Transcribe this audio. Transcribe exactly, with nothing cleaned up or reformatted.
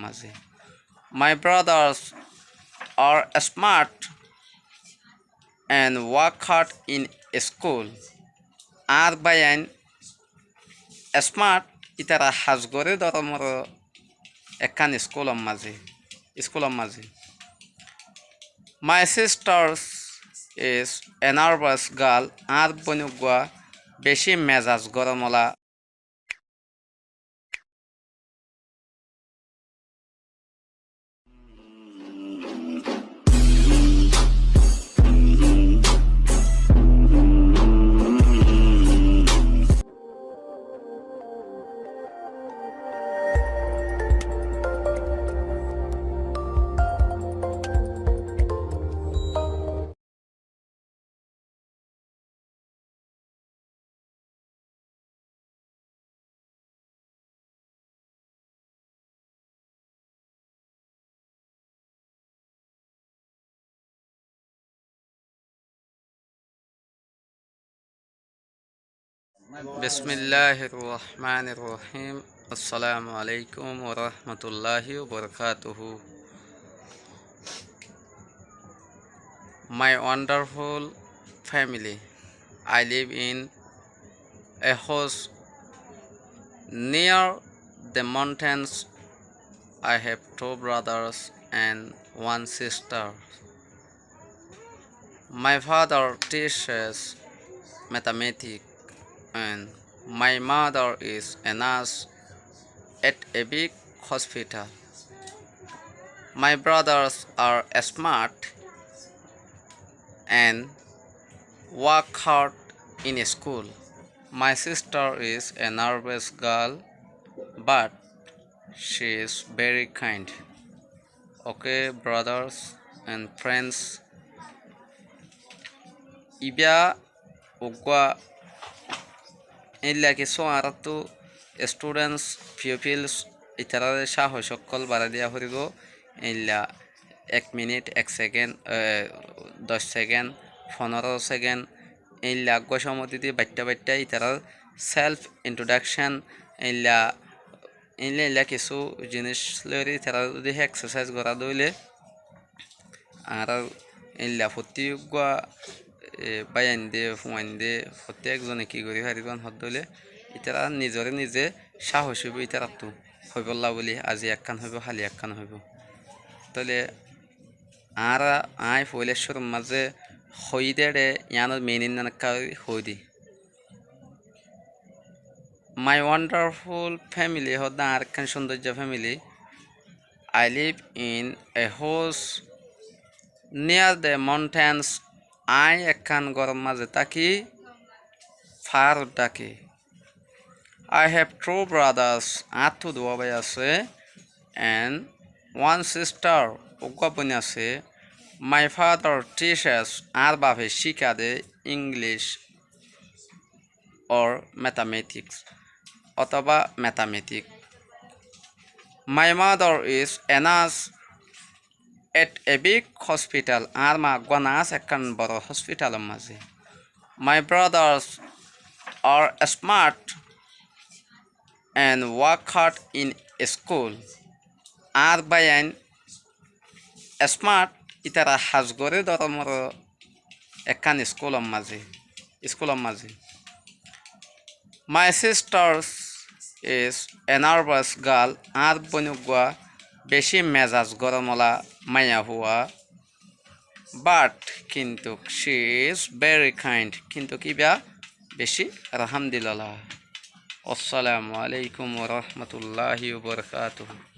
mazé. My brothers are smart and work hard in school. Añár báiyain smart, ítara has goré dóro moro ekkán iskúlor mazé, iskúlor mazé. My sister is a nervous girl, añár bóin uggúa bicí mezaz gorom ola. Bismillahir Rahmanir Rahim. Assalamu alaikum wa rahmatullahi wa barakatuhu. My wonderful family. I live in a house near the mountains. I have two brothers and one sister. My father teaches mathematics and my mother is a nurse at a big hospital. My brothers are smart and work hard in school. My sister is a nervous girl, but she is very kind. Okay, brothers and friends. Ibá uggúa éilla kissú añáráttu students, pupils, ítaráre cáhoc ókkol barái diya foribóu. Éilla ek minit, ek sekend, e, doc sekend, fonóro sekend, éilla uggúa cómot di baiththá baiththá ítarár self introduction, éilla, éilla, éilla kissú jiníc loiyóre ítarár zodi exercise gorá de óile, añárar éilla fottí uggúa, e, báiyain de, fuain de, fottí ekzone ki gorí faribán hoódde óile, ítara nizoré nize cáhoc óibou ítaráttu hoibólla bóli, azi ekkán hoibóu, háli ekkán hoibóu. Tóile añára, aññí foóila cúrur mazé hoiyí dé éçe, yiánor meaning nán ekká hoói di. My wonderful family hoódde añár ekkán cúndoijja family. I live in a house near the mountains. Aññí ekkán góror mazé táki, faáror dháke. I have two brothers, añáttu duwá bái asé, and one sister, uggúa bóin asé. My father teaches, añár bafe cíka de English or mathematics, otóba mathematics. My mother is a nurse at a big hospital. Añár maa uggúa nurse ekkán boro hospitalor mazé. My brothers are smart and work hard in school. Añár báiyain smart, ítara has goré dóro moro ekkán iskúlor mazé, iskúlor mazé. My sister is a nervous girl, añár bóin uggúa bicí mezaz góromwala maiyafua. But, kintu, she is very kind, kintu ibá bicí rahám dilola. Assalamu alaikum wa rahmatullahi wa barakatuhu.